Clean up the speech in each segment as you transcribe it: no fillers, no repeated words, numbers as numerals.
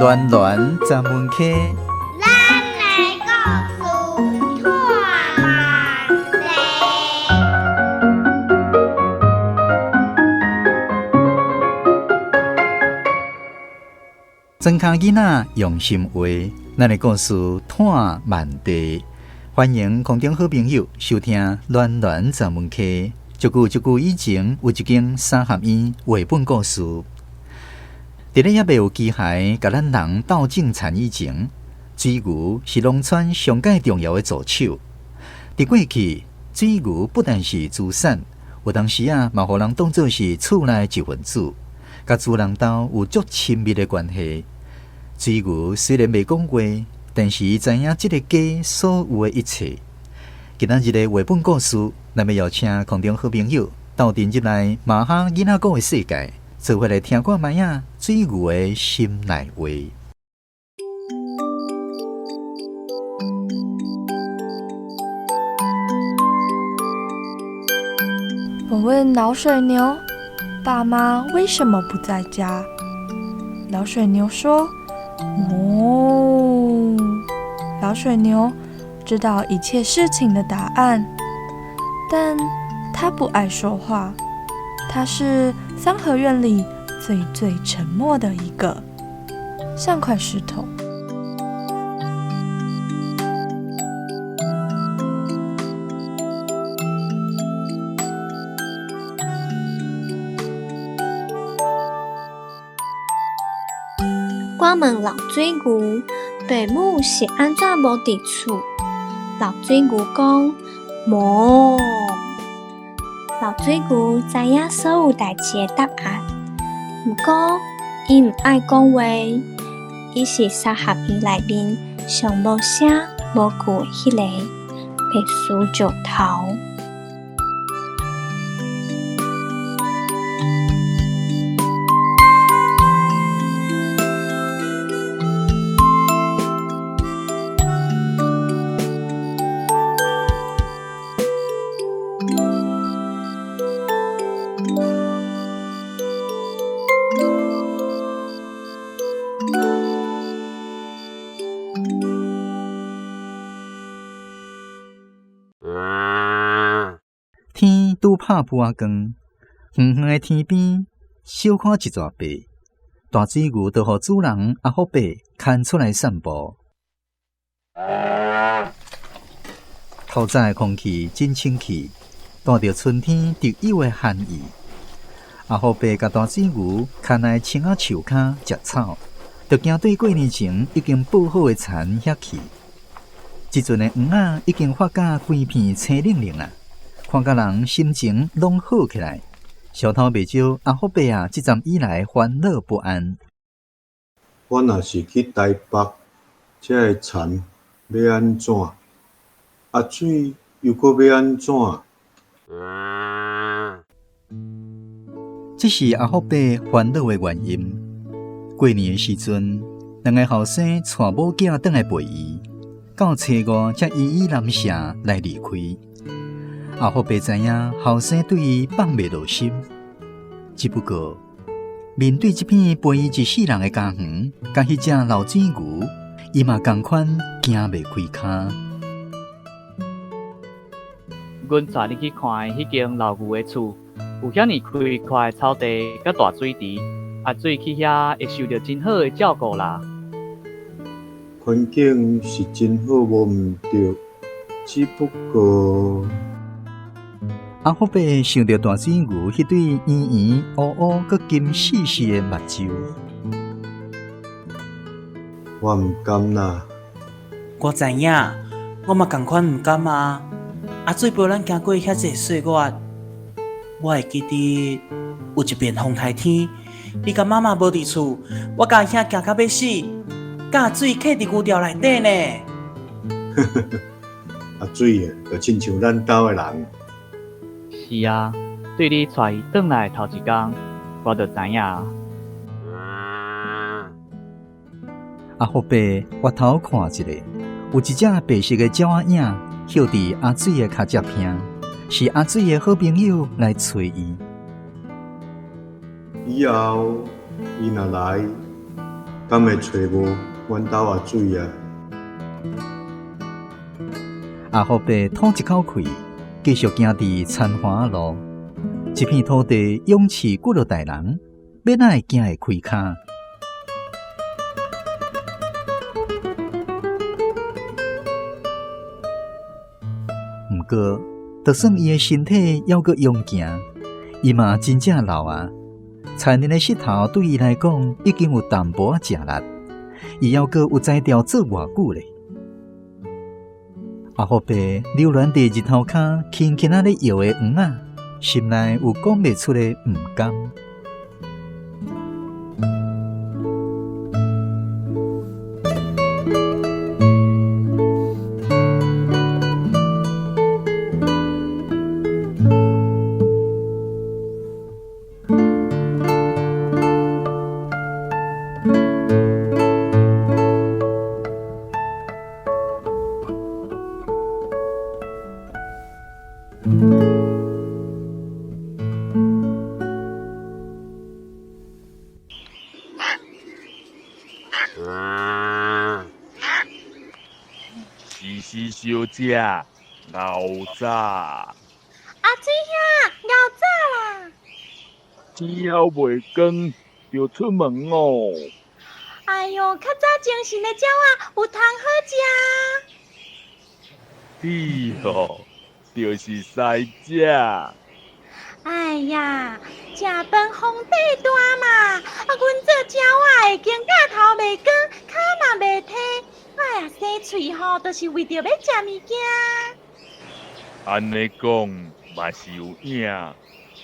暖暖十门溪，咱的故事拖慢地。庄跤囡仔用心画，咱的故事拖慢地。欢迎空中好朋友收听暖暖十门溪。足久足久以前，有一间三合院绘本故事。伫咧犹未有机械共咱人斗种田以前，水牛是农村上盖重要的助手。伫过去，水牛不但是资产，有当时啊，嘛予人当做是厝内一份子，佮主人兜有足亲密的关系。水牛虽然袂讲话，但是伊知影这个家所有的一切。今仔日的绘本故事，咱欲邀请空中好朋友斗阵入来马哈囡仔谷的世界，做伙来听看觅仔水牛的心内话。我问老水牛：“爸妈为什么不在家？”老水牛说：“哞。”老水牛知道一切事情的答案，但他不爱说话。他是三合院里最最沉默的一个，像块石头。我问老水牛，爸母是按怎无伫厝？老水牛讲：无。老水牛知影所有代志的答案，毋过伊毋爱讲话。伊是三合院内面上无声无句的彼个白须石头。天拄拍晡仔光，远远的天边小可一撮白，大水牛就予主人阿福伯牵出来散步。透早的空气真清气，带著春天特有的寒意。阿福伯共大水牛牵来青仔树跤食草，就惊对过年前已经布好的田遐去。这阵的黄仔已经发甲规片青灵灵啊，看甲人心情拢好起来。小偷袂少阿福伯啊，这阵以来烦恼不安。我若是去台北，这个田欲按怎？阿水又阁欲按怎？这是阿福伯烦恼的原因。过年的时阵，两个后生带某囝转来陪伊，到初五才依依难舍来离开。阿福伯知影后生对伊放袂落心，只不过面对这片陪伊一世人的家园，佮彼只老水牛，伊嘛仝款行袂开跤。阮带你去看的彼间老牛的厝，有遐尔开阔的草地佮大水池，阿水去遐会受著真好的照顾啦。环境是真好，无毋对，只不过…… 阿福伯想著大水牛彼对圆圆乌乌阁金细细的目睭，我毋甘啦。我知影，我嘛仝款毋甘啊。阿水陪咱行过遐济岁月，我会记得有一遍风台天，你佮妈妈无伫厝，我佮阿兄惊甲欲死，共阿水徛伫牛牢内底呢。阿水啊，就亲像咱兜的人。是啊，对你带伊转来头一工，我就知影。阿福伯回头看一下，有一只白色的鸟仔影，歇伫阿水的跤脊边，是阿水的好朋友来揣伊。以后伊若来，敢會揣無阮兜阿水啊？阿福伯吐一口氣，繼續行佇田華路。這片土地養飼幾落代人，欲哪會行會開跤？毋過，就算伊的身體猶閣勇健，伊嘛真正老啊！田裡的石頭對伊來講已經有淡薄仔食力，伊猶閣有才調做偌久咧？阿福伯流連佇日頭跤，輕輕仔咧搖的黃仔，心內有講袂出的毋甘。思思小姐，𠢕早。阿水兄，𠢕早啦！天猶未光就出門哦。哎喲，較早精神的鳥仔有通好食。你哦，就是師姐。哎呀，食飯皇帝大嘛！啊，阮做鳥仔的，肩胛頭袂光，跤嘛袂提，哎呀，生喙吼，就是為著欲食物件。按呢講嘛是有影，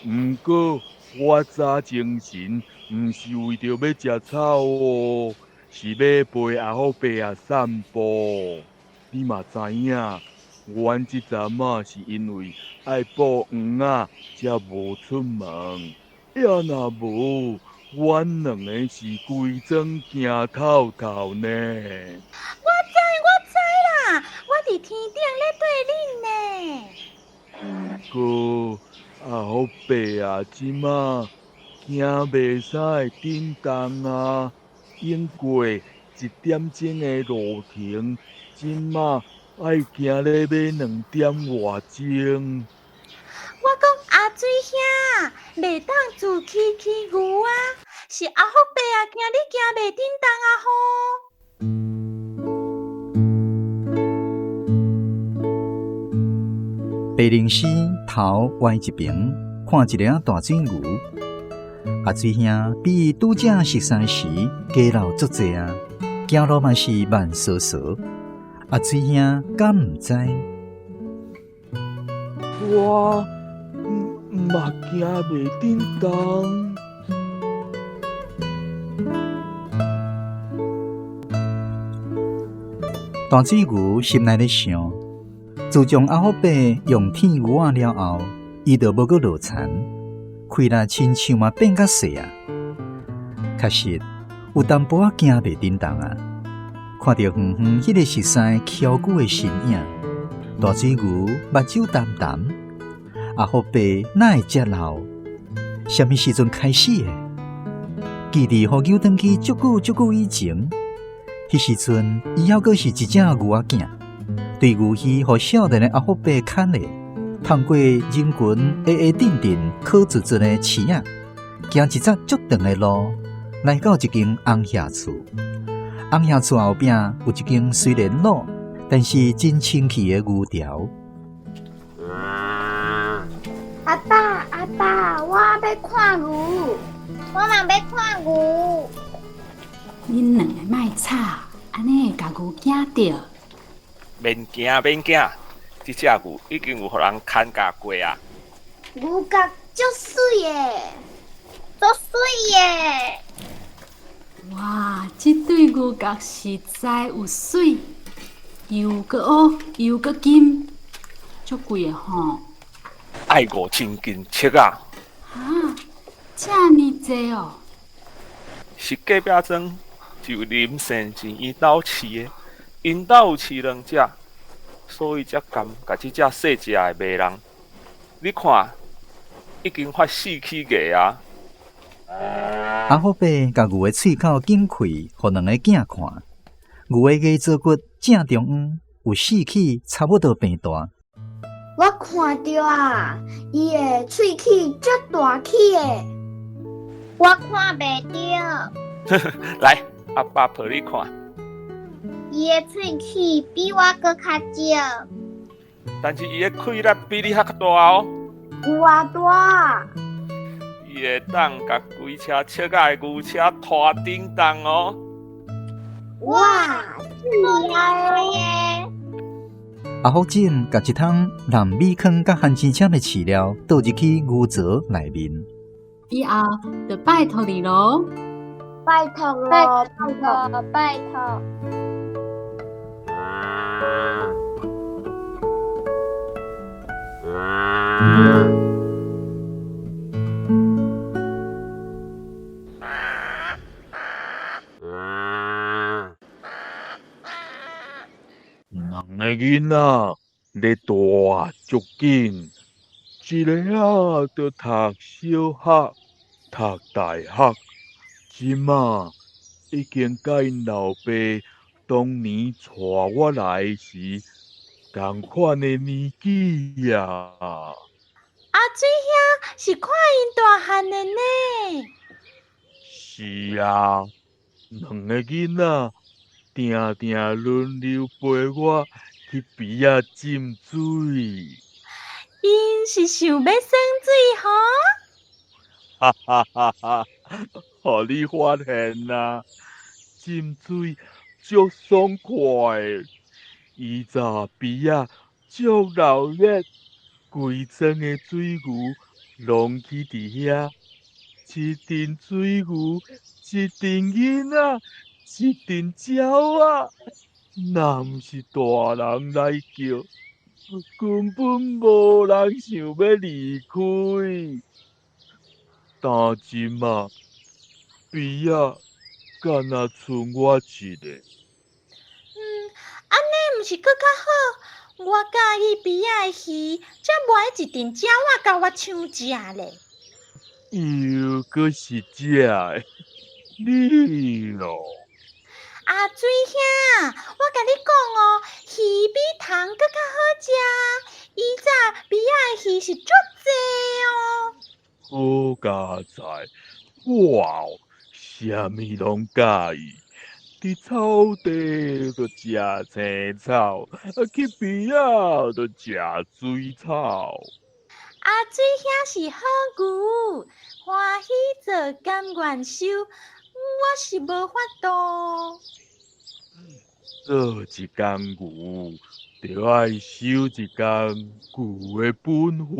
毋過我早精神，毋是為著欲食草哦，是欲陪阿福伯仔散步。你嘛知影，阮這陣仔是因為愛顧黃仔，才無出門。也若無，阮兩个是規裝行透透呢。我知，我知啦，我佇天頂咧綴恁呢。毋過阿福伯啊，這馬行袂使振動啊，經過一點鐘的路程，這馬愛行咧欲兩點外鐘。我講阿水兄，袂當自欺欺牛啊！是阿福伯啊，驚你行袂振動啊吼！白靈師頭歪一邊，看一个大水牛。阿水兄比伊拄才熟似時加老足濟啊，行路嘛是慢嗖嗖。阿水兄敢毋知？我嘛行袂振動。大水牛心內咧想：自從阿福伯用天牛仔了後，伊就無閣落田，氣力親像嘛變較細啊。確實有淡薄仔行袂振動啊。看著遠遠彼個熟似蹺久的身影，大水牛目睭澹澹。阿福伯哪會遮老？啥物時陣開始的？記得予扭轉去足久足久以前，彼時陣伊猶閣是一隻牛仔囝，對牛墟予少年的阿福伯牽的，通過人群矮矮陣陣、苦卒卒的市仔，行一節足長的路，來到一間紅瓦厝。紅瓦厝後壁有一間雖然老，但是真清氣的牛槽。阿爸，阿爸，我欲看牛，我嘛欲看牛。恁兩個莫吵，按呢會共牛驚著。免驚，免驚，這隻牛已經有予人牽教過啊。牛角足媠的，足媠的。哇，這對牛角實在有媠，又閣烏又閣金，足貴的吼。愛5000斤七仔。哈，遮爾濟哦！是隔壁莊就林姓錢𪜶兜飼的，𪜶兜有飼兩隻，所以才甘共這隻細隻的賣人。你看，已經發四起芽啊！阿福伯共牛的喙口紧开，予兩个囝看。牛的牙槽骨正中央有四齒，差不多平大。我看著啊，伊的喙齒足大齒的。我看袂著。來，阿爸抱你看。伊的喙齒比我閣較少。但是伊的氣力比你閣較大哦。有偌大？伊會當共規車車仔的牛車拖叮當哦。哇，這厲害耶！阿福姊共一桶南米糠佮番薯攕的飼料倒入去牛槽內面。以後就拜託你囉。拜託囉，拜託，拜託。兩个囡仔咧大足緊，一个仔就讀小學，讀大學，這馬已經佮𪜶老爸當年帶我來時仝款的年紀啊！阿水兄是看𪜶大漢的呢。是啊，兩个囡仔定定輪流陪我去埤仔浸水。𪜶是想欲耍水吼？哈哈哈哈！予你發現啊，浸水足爽快的。以早埤仔足鬧熱，規莊的水牛攏去佇遐，一陣水牛，一陣囡仔，一陣鳥仔，若毋是大人來叫，根本無人想欲離開。但這馬埤仔敢若賰我一个。按呢毋是閣較好？我佮意埤仔的魚，才無愛一陣鳥仔共我搶食咧。又閣是這个，你咯。阿水兄，我共你講哦，魚比蟲閣較好食。以早埤仔的魚是足濟哦。好佳哉，我啥物攏佮意。佇草地就食青草，去埤仔就食水草。阿水兄是好牛，歡喜做甘願受，我是無法度。做一工牛，就愛守一工牛的本分。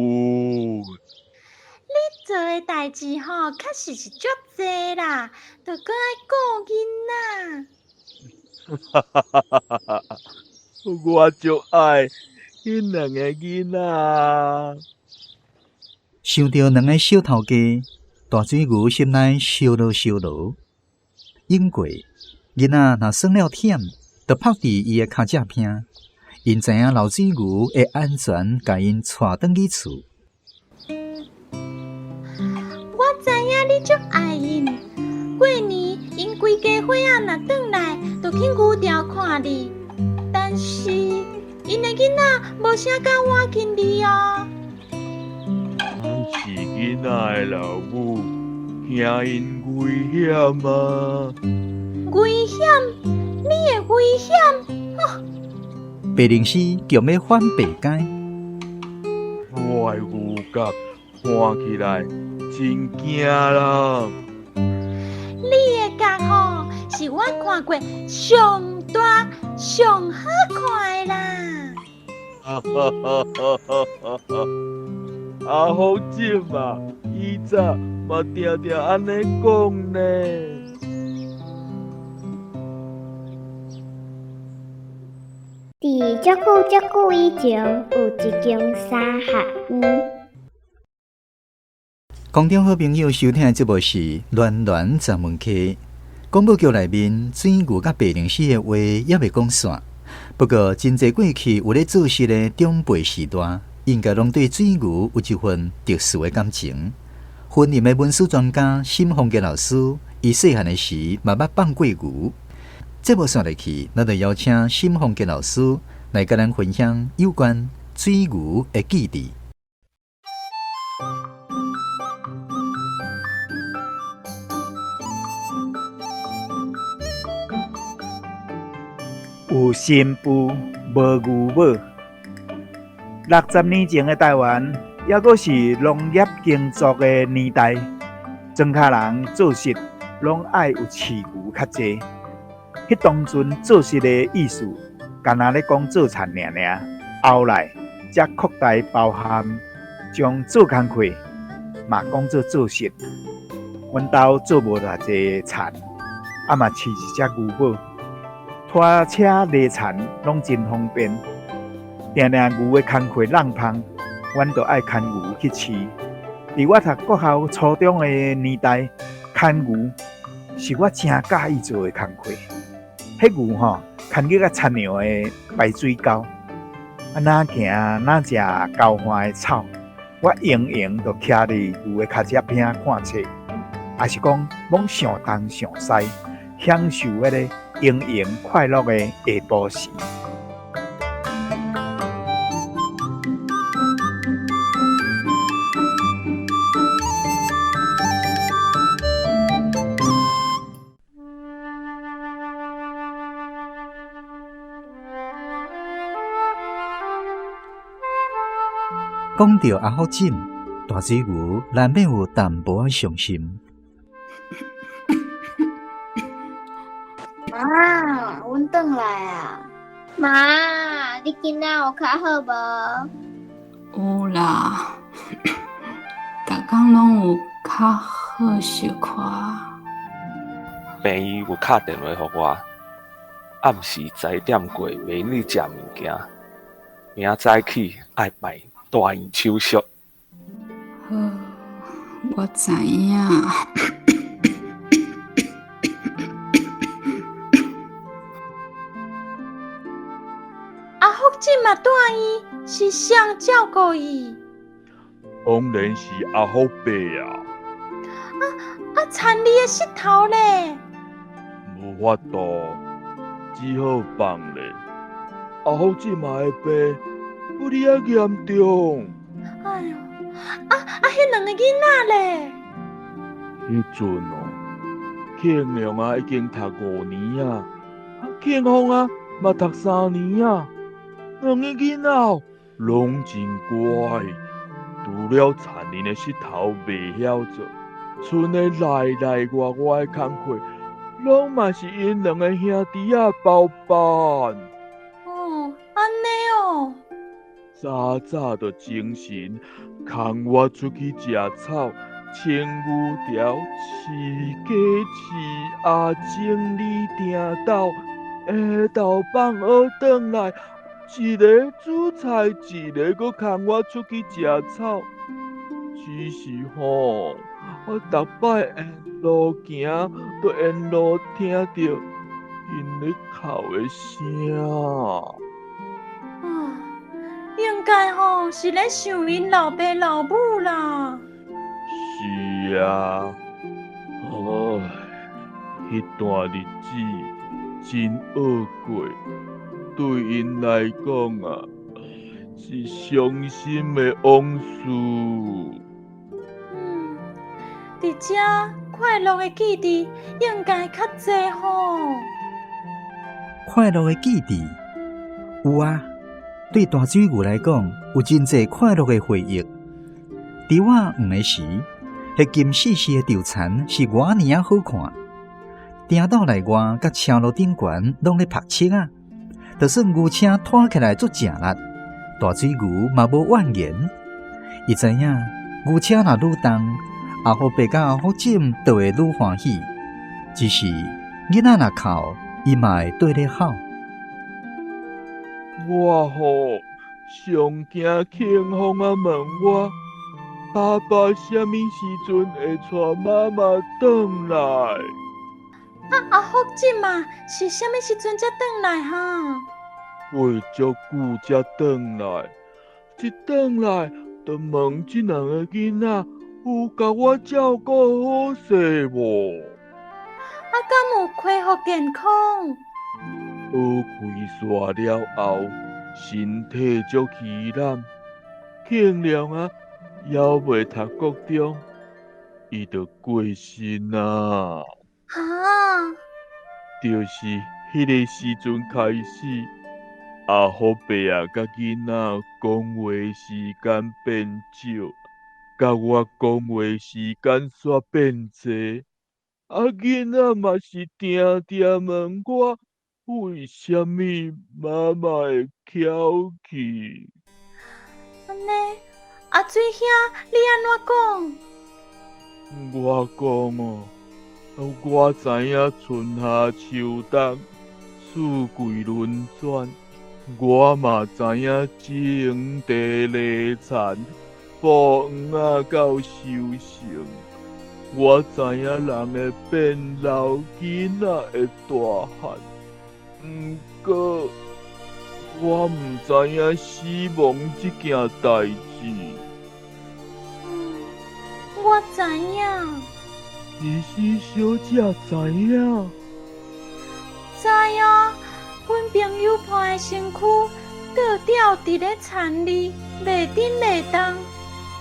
你做的代誌吼，確實是足濟啦，著閣愛顧囡仔。哈哈哈哈哈！我足愛彼兩個囡仔。想著兩个小頭家，大水牛心內燒烙燒烙。永過囡仔若耍了忝，就拍佇伊的跤脊邊，𪜶知影老水牛會安全共𪜶帶轉去厝。我知影你足愛𪜶，過年𪜶規家伙仔若轉來，就去牛牢看你。但是𪜶的囡仔無啥敢倚近你哦。是囡仔的老母，驚𪜶危險啊！危險？你會危險？吼！白靈師強欲反白街。我的牛角看起來真驚人。你的角吼，是我看過上大上好看的啦！哈哈哈哈哈哈！阿福姊啊，以早嘛定定按呢講呢。佇足久足久以前，有一間三合院。空中好朋友收聽的節目是《暖暖十問客》。廣播劇內面水牛佮白靈師的話猶未講煞，不過真濟過去有咧做事的長輩時代，應該攏對水牛有一份特殊的感情。云林的文史专家沈凤杰老师，伊细汉的时嘛捌放过牛。节目煞落去，咱就邀请沈凤杰老师来佮咱分享有关水牛的记忆。有新妇无牛母。60年前的台湾，犹阁是农业耕作的年代，庄跤人做事拢爱有饲牛较济。彼当阵做事的意思，干焦咧讲做田尔尔，后来才扩大包含将做工课嘛讲做做事。阮兜做无偌济田，啊嘛饲一只牛母。拖车犁田拢真方便，定定牛的工课落芳，阮就爱牵牛去饲。伫我读国校初中的年代，牵牛是我诚佮意做的工课。彼牛吼，牵去甲田娘的排水沟，啊，若行若食高花的草，我闲闲就徛伫牛的跤趾边看册，抑是讲罔想东想西，享受彼个闲闲快乐的下晡时。讲到阿福枕，大水牛难免有淡薄仔伤心。妈，阮转来啊！妈，你今仔有较好无？有啦，逐工拢有较好小可。病院有敲电话予我，暗时10点过袂你食物件，明早起爱办大院手术。好，我知影。阿福这嘛住院，是谁照顾伊？当然是阿福伯啊！啊，田里的石头咧？无法度，只好放咧。阿福这嘛的病，不哩仔严重。哎哟，啊，彼两个囡仔咧？彼阵哦，庆良啊已经读5年啊，庆丰啊嘛读3年啊，两个囡仔拢真乖，除了田里的石头袂晓做，村的内内外外的工课，拢嘛是𪜶两个兄弟仔包办。哦，按呢哦。早早就精神，牵我出去食草，清牛条、饲鸡、饲鸭、整理埕斗，下昼放学转来，一个煮菜，一个阁牵我出去食草。只是吼，我逐摆沿路行，都沿路听著𪜶咧哭的声。啊，应该吼是咧想𪜶老爸老母啦。是啊，唉，彼段日子真恶过，对𪜶来讲啊，是伤心的往事。伫遮快乐的记忆应该较济吼。快乐的记忆有啊，对大水牛来讲，有真济快乐的回忆。伫我黄的时，彼金丝丝的稻田是偌尔仔好看，埕斗内外佮车路顶悬拢咧曝漆仔，就算牛车拖起来足吃力，大水牛嘛无怨言。伊知影牛车若愈重，阿福伯佮阿福枕就会愈欢喜。只是囡仔若哭，伊嘛会缀咧哭。我吼上惊庆丰啊问我，爸爸啥物时阵会带妈妈转来？啊，阿福这嘛是啥物时阵才转来哈？过足久才转来，一转来就问这两个囡仔有共我照顾好势无？啊，敢有恢复健康？学开煞了后，身体足凄惨，庆良啊，犹未读国中，伊就过身啊。哈！就是彼个时阵开始，阿福伯啊，佮囡仔讲话时间变少，佮我讲话时间煞变济。啊，囡仔嘛是定定问我，为啥物妈妈会翘去？按呢，阿水兄，你按怎讲？我讲哦，我知影春夏秋冬四季轮转，我嘛知影种地犁田，哺黄仔到收成。我知影人会变老，囡仔会大汉。毋过，我毋知影死亡这件代志。我知影。其实小姐知影。知啊，阮朋友伴的身躯倒吊伫咧田里，袂振袂动，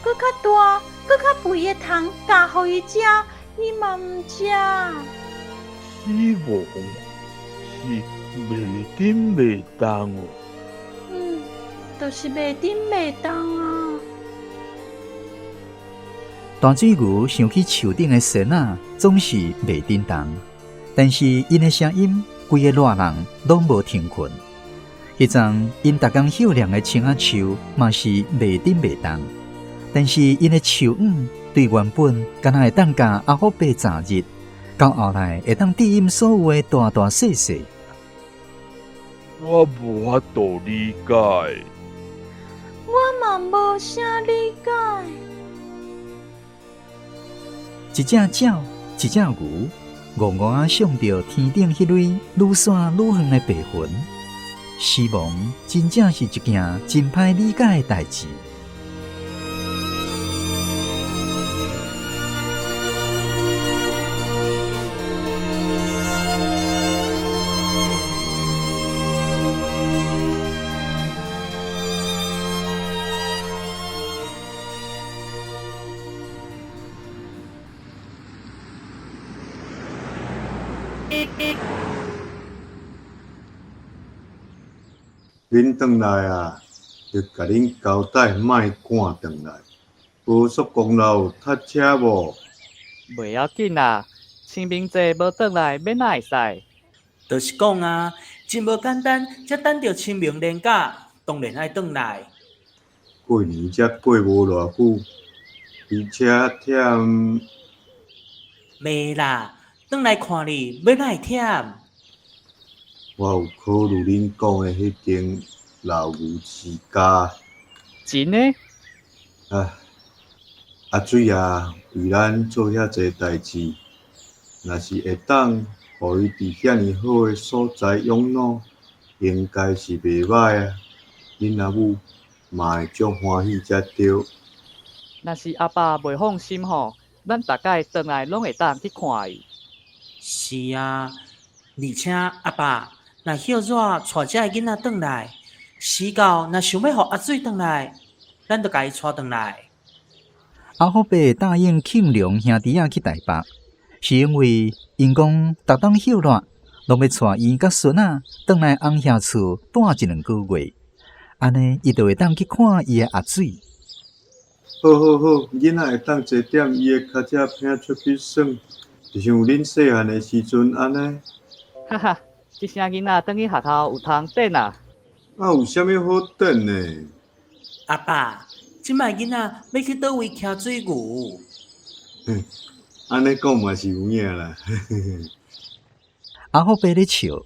阁较大、阁较肥的虫咬予伊食，伊嘛毋食。死亡是袂振袂动哦。嗯，就是袂振袂动啊。大水牛想起树顶的仙仔，总是袂振动，但是𪜶的声音，规个热人拢无停困。彼阵𪜶逐工休凉的青仔树嘛是袂振袂动，但是𪜶的树影对原本敢若会当共阿福伯早日，到后来会当指引所有的大大细细。我无法度理解。我嘛无啥理解。一只鸟，一只牛，戆戆仔向著天顶彼蕊愈散愈远的白云。死亡真正是一件真歹理解的代志。恁转来啊，就共恁交代，莫赶转来。高速公路有塞车无？袂要紧啦，清明节无转来，欲哪会使？就是讲啊，真无简单，才等著清明连假，当然爱转来。过年才过无偌久，而且忝。袂啦，转来看你，欲哪会忝？我有考虑恁讲的彼间老牛之家。真的？啊，阿水啊，为咱做遐济代志，若是会当予伊伫遐尔好的所在养老，应该是袂䆀啊。恁阿母嘛会足欢喜才对。若是阿爸袂放心吼，咱逐摆转来拢会当去看伊。是啊，而且阿爸。若歇热带这个囡仔转来，时到若想欲予阿水转来，咱就共伊带转来。阿福伯答应庆良兄弟仔去台北，是因为𪜶讲逐当歇热，拢欲带伊佮孙仔转来翁兄厝蹛一两个月，按呢伊就会当去看伊的阿水。好好好，囡仔会当坐踮伊的跤车坪出去耍，就像恁细汉的时阵按呢。哈哈。这声囡仔转去学校有通等啊！啊，有啥物好等的？阿爸，这摆囡仔欲去佗位骑水牛？按呢讲嘛是有影啦。阿福伯咧笑，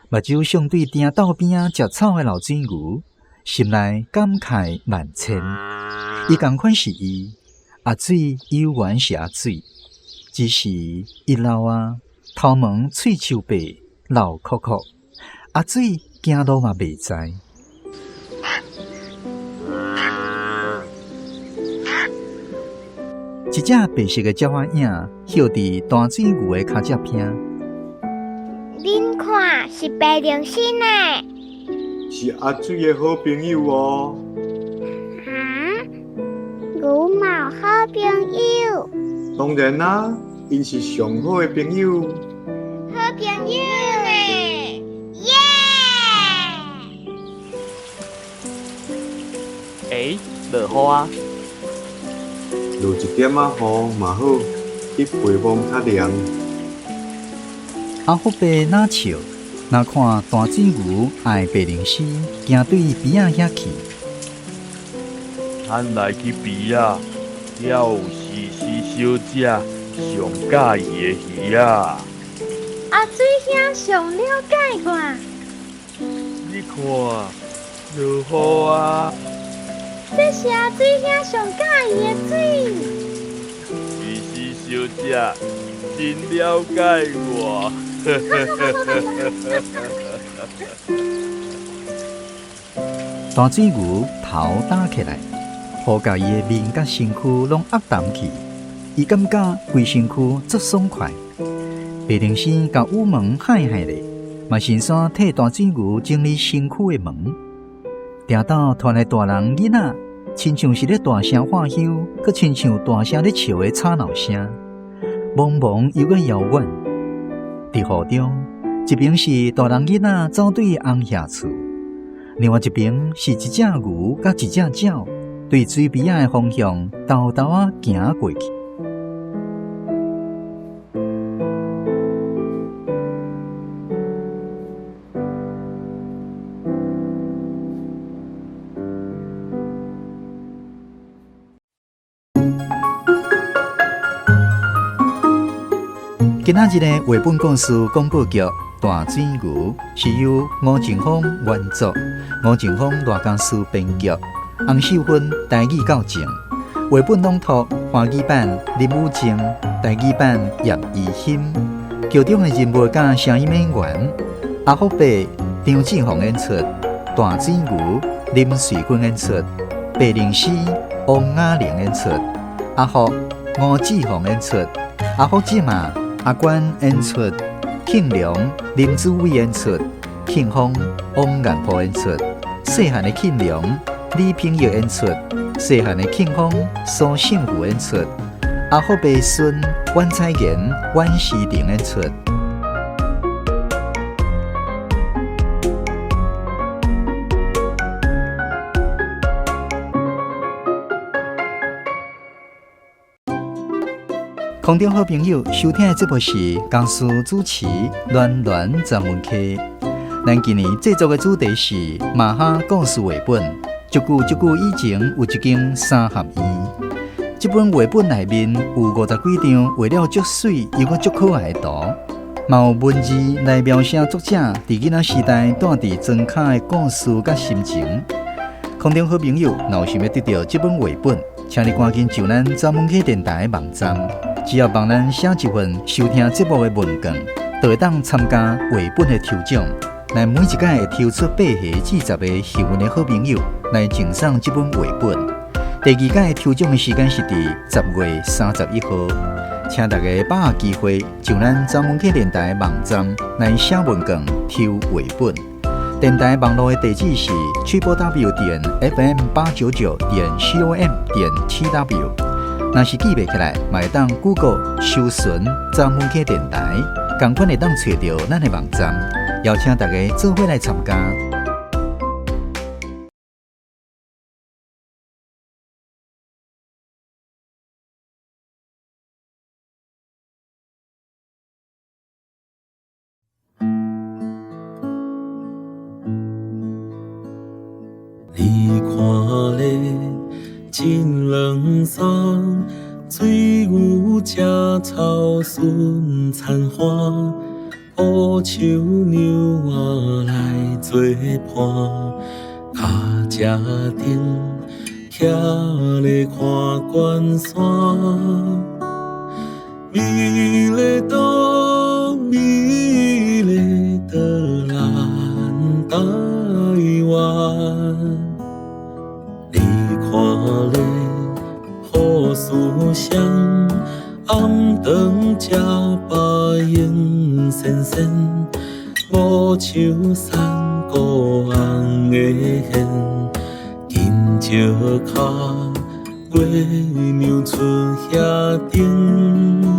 目睭相对埕斗边仔食草的老水牛，心内感慨万千。伊仝款是伊，阿水犹原是阿水，只是伊老啊，头毛喙须白。老壳壳，阿水行路嘛袂知。一隻白色的鳥仔影歇佇大水牛的跤脊邊。恁看，是白靈星呢？是阿水的好朋友哦。哈？牛嘛有好朋友？當然啦，𪜶是上好的朋友。好朋友呢？耶！欸，落雨啊！落一點仔雨嘛好，去陪墓較涼。阿福伯若笑，若看大水牛愛白靈絲行對邊仔遐去。咱來去邊仔，遐有絲絲小姐上佮意的魚仔。阿水兄上了解我。你看，落雨啊！這是阿水兄上佮意的水。絲絲小姐真了解我。大水牛頭打起來，雨共伊的面佮身軀攏壓澹去，伊感覺規身軀足爽快。白靈絲共羽毛揩揩咧，嘛順紲替大水牛整理身軀的毛。埕斗傳來大人囡仔，親像是咧大聲喝休，閣親像大聲咧笑的吵鬧聲，茫茫又閣遙遠。佇雨中，一邊是大人囡仔走對紅葉厝，另外一邊是一隻牛佮一隻鳥，對水邊仔的方向沓沓仔行過去。今仔日的繪本故事廣播劇《大水牛》是由吳靜芳原作，吳靜芳賴家書編劇，洪秀芬台語教正，繪本朗讀華語版林武靜，台語版葉怡欣。劇中的人物佮聲音演員阿福伯張志宏演出，大水牛林瑞君演出，白靈絲王雅玲演出，阿福吳志宏演出，阿福姊嘛阿關演出，慶良林子偉演出，慶豐王彦甫演出，細漢的慶良李品玉演出，細漢的慶豐蘇勝富演出，阿福伯孫阮彩妍阮思婷演出。空中好朋友收聽的節目是江蘇主持暖暖專門客。咱今年製作的主題是馬哈故事繪本。足久足久以前有一間三合院，這本繪本內面有50幾張畫了足媠又閣足可愛的圖，嘛有文字來描寫作者佇囡仔時代住佇莊跤的故事佮心情。空中好朋友，若有想欲得著這本繪本，請你趕緊上咱早晚起電台的網站。只要幫咱寫一份收聽節目的問卷，就會當參加繪本的抽獎。咱每一屆會抽出8個至10個幸運的好朋友來贈送這本繪本。第二屆抽獎的時間是佇10月31號，請大家把握機會，上咱早晚起電台網站來寫問卷抽繪本。電台網路的地址是 www.fm899.com.tw。若是記袂起來，嘛會當 Google 搜尋早晚起電台，仝款會當揣著咱的網站。邀請大家做伙來參加。你看咧，真軟爽，水牛食草顺田花，乌树娘仔来做伴，跤车顶徛咧看关山，美丽岛，美丽的咱台湾。你看咧，好思想。白雲閃閃，無像山谷紅的現，金石跤，月娘出遐頂。